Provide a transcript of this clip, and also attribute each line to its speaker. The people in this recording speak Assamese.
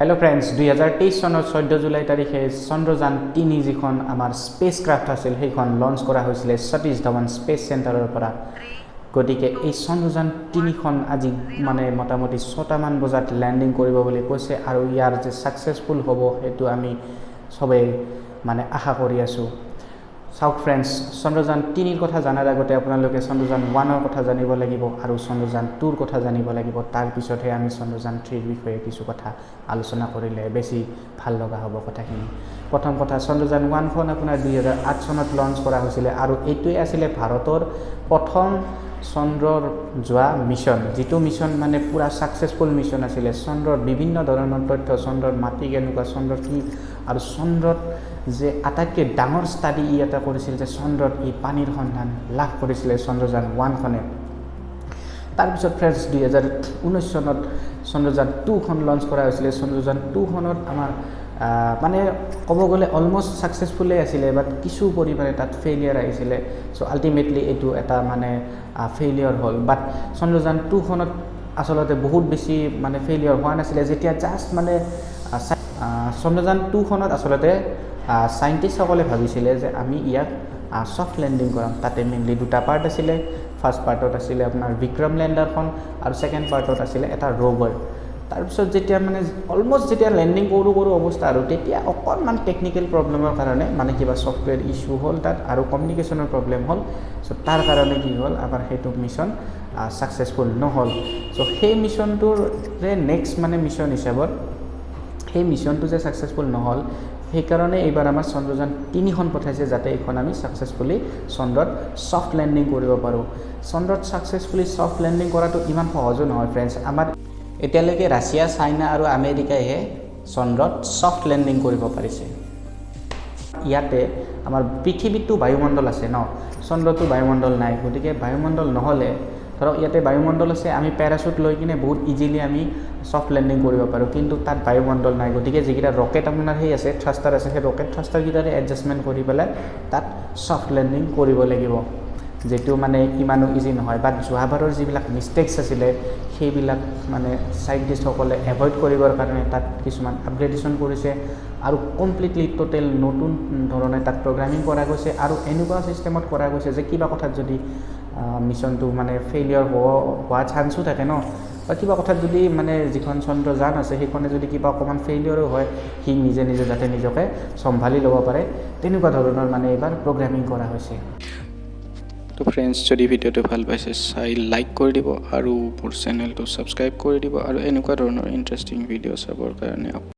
Speaker 1: হেল্ল' ফ্ৰেণ্ডছ, 2023 চনৰ 14 জুলাই তাৰিখে চন্দ্ৰযান 3 যিখন আমাৰ স্পেচ ক্ৰাফ্ট আছিল, সেইখন লঞ্চ কৰা হৈছিলে সতীশ ধৱন স্পেচ চেণ্টাৰৰ পৰা। গতিকে এই চন্দ্ৰযান 3খন আজি মানে মোটামুটি 6টামান বজাত লেণ্ডিং কৰিব বুলি কৈছে আৰু ইয়াৰ যে ছাকচেছফুল হ'ব, সেইটো আমি চবেই মানে আশা কৰি আছোঁ। চাওক ফ্ৰেণ্ডছ, চন্দ্ৰযান 3ৰ কথা জনাৰ আগতে আপোনালোকে চন্দ্ৰযান 1ৰ কথা জানিব লাগিব আৰু চন্দ্ৰযান 2ৰ কথা জানিব লাগিব। তাৰপিছতহে আমি চন্দ্ৰযান 3ৰ বিষয়ে কিছু কথা আলোচনা কৰিলে বেছি ভাল লগা হ'ব কথাখিনি। প্ৰথম কথা, চন্দ্ৰযান 1খন আপোনাৰ 2008 চনত লঞ্চ কৰা হৈছিলে আৰু এইটোৱে আছিলে ভাৰতৰ প্ৰথম চন্দ্ৰৰ যোৱা মিছন, যিটো মিছন মানে পূৰা ছাকচেছফুল মিছন আছিলে। চন্দ্ৰৰ বিভিন্ন ধৰণৰ তথ্য, চন্দ্ৰৰ মাটি কেনেকুৱা, চন্দ্ৰত কি আৰু চন্দ্ৰত যে আটাইতকৈ ডাঙৰ ষ্টাডি ই এটা কৰিছিল যে চন্দ্ৰত ই পানীৰ সন্ধান লাভ কৰিছিলে চন্দ্ৰযান 1খনে। তাৰপিছত ফ্ৰেণ্ডছ, 2019 চনত চন্দ্ৰযান 2খন লঞ্চ কৰা হৈছিলে। চন্দ্ৰযান 2খনত আমাৰ মানে ক'ব গ'লে অলমষ্ট ছাকচেছফুলেই আছিলে, বাট কিছু পৰিমাণে তাত ফেইলিয়াৰ আহিছিলে। চ' আল্টিমেটলি এইটো এটা মানে ফেইলিয়ৰ হ'ল। বাট চন্দ্ৰযান 2খনত আচলতে বহুত বেছি মানে ফেইলিয়ৰ হোৱা নাছিলে। যেতিয়া জাষ্ট মানে চন্দ্ৰযান 2খনত আচলতে চাইণ্টিষ্টসকলে ভাবিছিলে যে আমি ইয়াক ছফ্ট লেণ্ডিং কৰাম। তাতে মেইনলি দুটা পাৰ্ট আছিলে। ফাৰ্ষ্ট পাৰ্টত আছিলে আপোনাৰ বিক্ৰম লেণ্ডাৰখন আৰু ছেকেণ্ড পাৰ্টত আছিলে এটা ৰ'ভাৰ। তাৰপিছত যেতিয়া মানে অলমষ্ট যেতিয়া লেণ্ডিং কৰোঁ কৰোঁ অৱস্থা আৰু তেতিয়া অকণমান টেকনিকেল প্ৰব্লেমৰ কাৰণে, মানে কিবা ছফ্টৱেৰ ইছ্যু হ'ল তাত আৰু কমিউনিকেশ্যনৰ প্ৰব্লেম হ'ল। চ' তাৰ কাৰণে কি হ'ল, আমাৰ সেইটো মিছন ছাকচেছফুল নহ'ল। চ' সেই মিছনটোৰে নেক্সট মানে মিছন হিচাপত, সেই মিছনটো যে ছাকচেছফুল নহ'ল, সেইকাৰণে এইবাৰ আমাৰ চন্দ্ৰযান 3খন পঠাইছে, যাতে এইখন আমি ছাকচেছফুলি চন্দ্ৰত ছফ্ট লেণ্ডিং কৰিব পাৰোঁ। চন্দ্ৰত ছাকচেছফুলি ছফ্ট লেণ্ডিং কৰাটো ইমান সহজো নহয় ফ্ৰেণ্ডছ। আমাৰ এতিয়ালৈকে ৰাছিয়া, চাইনা আৰু আমেৰিকাইহে চন্দ্ৰত ছফ্ট লেণ্ডিং কৰিব পাৰিছে। ইয়াতে আমাৰ পৃথিৱীততো বায়ুমণ্ডল আছে ন, চন্দ্ৰতো বায়ুমণ্ডল নাই। গতিকে বায়ুমণ্ডল নহ'লে, ধৰক ইয়াতে বায়ুমণ্ডল আছে, আমি পেৰাচুট লৈ কিনে বহুত ইজিলি আমি ছফ্ট লেণ্ডিং কৰিব পাৰোঁ। কিন্তু তাত বায়ুমণ্ডল নাই। গতিকে যিকেইটা ৰকেট আপোনাৰ সেই আছে, থ্ৰাষ্টাৰ আছে, সেই ৰকেট থ্ৰাষ্টাৰকেইটাৰে এডজাষ্টমেণ্ট কৰি পেলাই তাত ছফ্ট লেণ্ডিং কৰিব লাগিব, যিটো মানে ইমানো ইজি নহয়। বাট যোৱাবাৰৰ যিবিলাক মিষ্টেক্স আছিলে, সেইবিলাক মানে চাইণ্টিষ্টসকলে এভইড কৰিবৰ কাৰণে তাত কিছুমান আপগ্ৰেডেশ্যন কৰিছে আৰু কমপ্লিটলি টোটেল নতুন ধৰণে তাত প্ৰগ্ৰামিং কৰা গৈছে আৰু এনেকুৱা ছিষ্টেমত কৰা গৈছে যে কিবা কথাত যদি মিছনটো মানে ফেইলিয়ৰ হোৱা চান্সো থাকে ন, বা কিবা কথাত যদি মানে যিখন চন্দ্ৰযান আছে, সেইখনে যদি কিবা অকণমান ফেইলিয়ৰো হয়, সি নিজে নিজে যাতে নিজকে চম্ভালি ল'ব পাৰে, তেনেকুৱা ধৰণৰ মানে এইবাৰ প্ৰগ্ৰামিং কৰা হৈছে।
Speaker 2: তো ফ্ৰেণ্ডছ, যদি ভিডিঅ'টো ভাল পাইছে, চাই লাইক কৰি দিব আৰু মোৰ চেনেলটো ছাবস্ক্ৰাইব কৰি দিব আৰু এনেকুৱা ধৰণৰ ইণ্টাৰেষ্টিং ভিডিঅ' চাবৰ কাৰণে